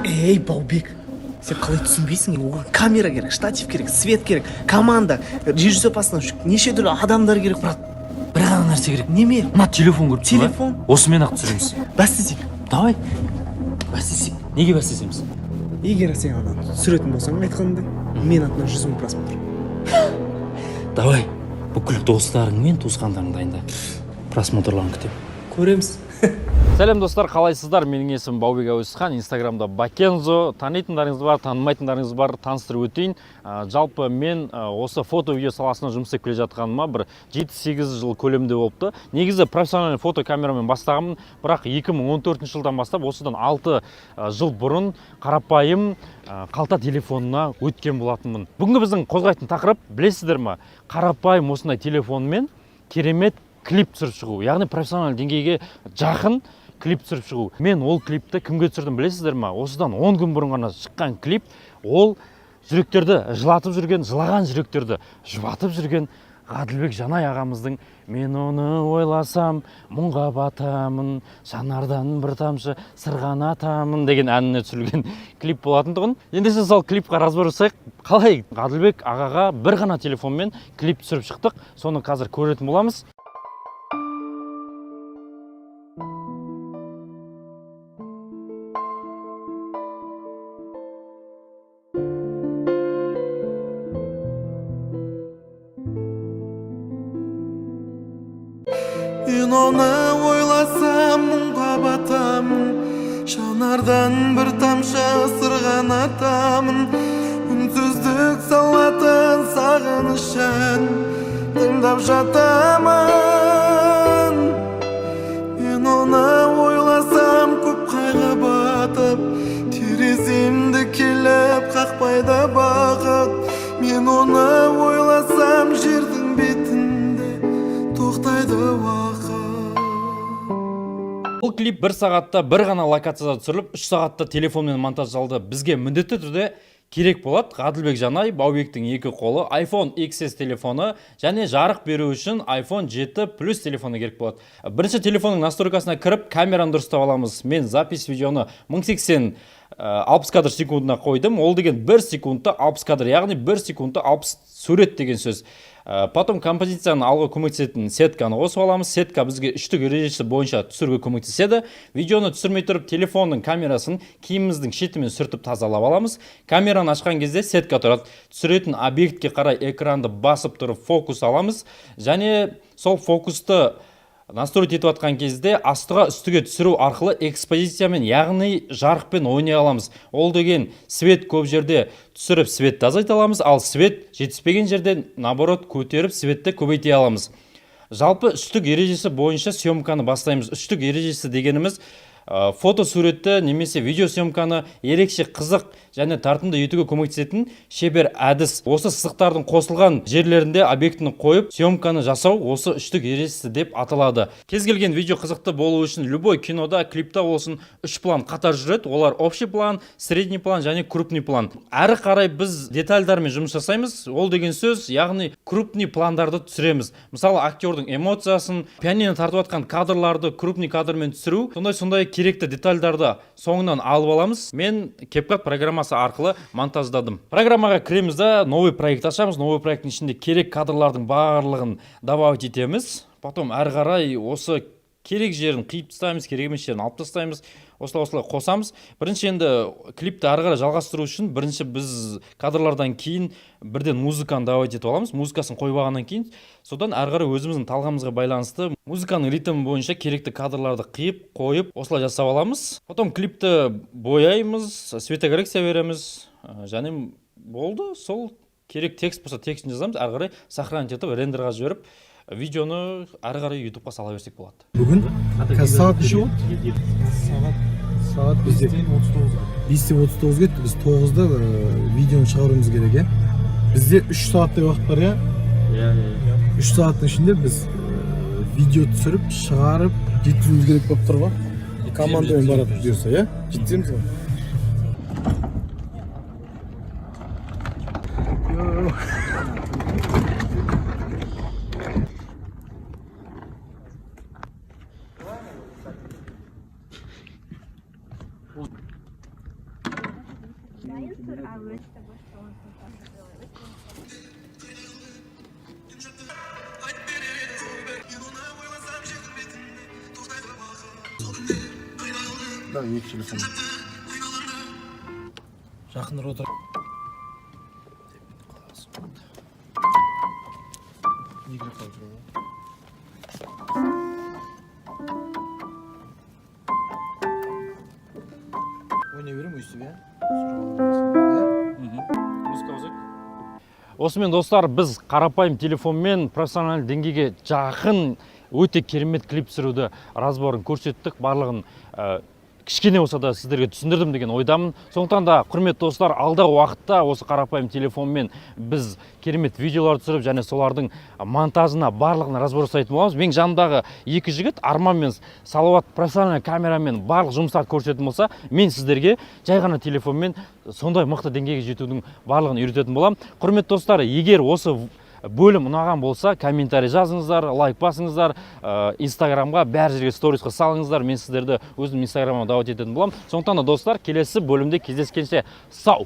Ей, Баубек, сен қалай түсінбейсің? Оған камера керек, штатив керек, свет керек, команда, режиссер, постановщик, неше түрлі адамдар керек, брат. Бір ғана нәрсе керек. Неме? Мына телефон көріп тұрсың ба? Телефон. Осымен ақ түсіреміз. Бәстесейік. Давай, бәстесейік. Неге бәстесеміз? Егер сен ананы түсіретін болсаң, айтқаныңдай, мен атынан 100 000 просмотр. Давай, бүкіл достарың мен туысқандарың дайында, просмотрларын күтемін. Көреміз. Сәлем, достар, қалайсыздар? Менің есімім Баубек Әуесхан, инстаграмда Бакензо. Танитындарыңыз бар, танымайтындарыңыз бар, таныстырып өтейін. Жалпы мен осы фото видео саласында жұмыс істеп келе жатқаныма бір 7-8 жыл көлемінде болыпты. Негізі профессиональный фотокамерамен бастағанмын, бірақ 2014 жылдан бастап, осыдан 6 жыл бұрын қарапайым қалта телефонына өткен болатынмын. Бүгінгі біздің қозғайтын тақырып, білесіздер ма, қарапайым осындай телефонмен керемет клип түсіріп шығу, яғни профессиональный деңгейге жақын клип түсіріп шығу. Мен ол клипті кімге түсірдім, білесіздер ма? Осыдан 10 күн бұрын ғана шыққан клип. Ол жүректерді жылатып жүрген, жылаған жүректерді жұбатып жүрген Ғаділбек Жанай ағамыздың «Мен оны ойласам, мұңға батамын, жанардан бір тамшы сырғанатамын» деген әніне түсірілген клип болатын тұғын. Ендеше сол клипқа разбор жасайық. Қалай Ғаділбек ағаға бір ғана телефонмен клип түсіріп шықтық, соны қазір көретін боламыз. Мен оны ойласам, мұңға батамын, жанардан бір тамшы сырғанатамын. Үнсіздік салатын сағыныш ән тыңдап жатамын. Мен оны ойласам, көп қайғы батып, тереземді келіп қақпайды бақыт. Мен оны ойласам, жердің бетінде тоқтайды уақыт. Бұл клип бір сағатта бір ғана локацияда түсіріліп, 3 сағатта телефонмен монтаждалды. Бізге міндетті түрде керек болады Ғаділбек Жанай, Баубектің екі қолы, iPhone XS телефоны және жарық беру үшін iPhone 7 Plus телефоны керек болады. Бірінші телефонның настройкасына кіріп, камераны дұрыстап аламыз. Мен запись видеоны 1080 60 кадр секундына қойдым. Ол деген 1 секундта 60 кадр, яғни 1 секундта 60 сурет деген сөз. Потом композицияны алуға көмектесетін сетканы қосып аламыз. Сетка бізге үштік ережесі бойынша түсіруге көмектеседі. Видеоны түсірмей тұрып, телефонның камерасын киіміміздің шетімен сүртіп тазалап аламыз. Камераны ашқан кезде сетка тұрады. Түсіретін объектке қарай экранды басып тұрып фокус аламыз және сол фокусты настроить етіп жатқан кезде астыға, үстіге түсіру арқылы экспозициямен, яғни жарықпен ойнай аламыз. Ол деген свет көп жерде түсіріп, светті азайта аламыз, ал свет жетіспеген жерде, наоборот, көтеріп, светті көбейте аламыз. Жалпы үштік ережесі бойынша съемканы бастаймыз. Үштік ережесі дегеніміз фото суретті немесе видеосъемканы ерекше қызық және тартымды етуге көмектесетін шебер әдіс. Осы сызықтардың қосылған жерлерінде объектіні қойып, съемканы жасау осы үштік ережесі деп аталады. Кез келген видео қызықты болу үшін любой кинода, клипта болсын, үш план қатар жүреді. Олар: общий план, средний план және крупный план. Әрі қарай біз детальдармен жұмыс жасаймыз. Ол деген сөз, яғни крупный пландарды түсіреміз. Мысалы, актердің эмоциясын, пианино тартып жатқан кадрларды крупный кадрмен түсіру, сондай сондай керекті детальдарды соңынан алып аламыз. Мен CapCut программасы арқылы монтаждадым. Программаға кіреміз да, новый проект ашамыз. Новый проекттің ішінде керек кадрлардың барлығын добавить етеміз. Потом әрі қарай осы керек жерін қиып тастаймыз, керек емес жерін алып тастаймыз, осылай осылай қосамыз. Бірінші енді клипті әрі қарай жалғастыру үшін бірінші біз кадрлардан кейін бірден музыканы добавить етіп аламыз. Музыкасын қойып алғаннан кейін, содан әрі қарай өзіміздің талғамымызға байланысты музыканың ритмі бойынша керекті кадрларды қиып, қойып, осылай жасап аламыз. Потом клипті бояймыз, светокоррекция береміз, және болды. Сол керек текст болса, текстін жазамыз. Әрі қарай сохранить етіп, рендерға жіберіп, видеоны әрі қарай ютубқа сала берсек болады. Бүгін қазір сағат неше болды? Сағат бізде 5:39 кетті. Біз 9-да видеоны шығаруымыз керек, иә. Бізде 3 сағаттай уақыт бар, иә. Иә. 3 сағаттың ішінде біз видео түсіріп, шығарып, жеткізуіміз керек болып тұр ғой. Командамен барады бұйырса, иә, жеткіземіз ғой. Дайын а вы с тобой, что он сначала. Да, екі телефон. Жақынырақ отыр. Екі рет қалып жүр ғой. Ойнай беремін өйстіп, иә? Иә? Музыка қосайық. Осымен, достар, біз қарапайым телефонмен профессиональный деңгейге жақын өте керемет клип түсіруді разборын көрсеттік. Барлығын кішкене болса да сіздерге түсіндірдім деген ойдамын. Сондықтан да, құрметті достар, алдағы уақытта осы қарапайым телефонмен біз керемет видеолар түсіріп және солардың монтажына, барлығын разбор жасайтын боламыз. Менің жанымдағы екі жігіт, Арман мен Салауат, профессиональный камерамен барлық жұмыстарды көрсететін болса, мен сіздерге жай ғана телефонмен сондай мықты деңгейге жетудің барлығын үйрететін боламын. Құрметті достар, егер осы бөлім ұнаған болса, комментарий жазыңыздар, лайк басыңыздар, инстаграмға, бәр жерге сторисқа салыңыздар. Мен сіздерді өзімнің инстаграмыма дауат ететін боламын. Сондықтан да, достар, келесі бөлімде кездескенше, сау.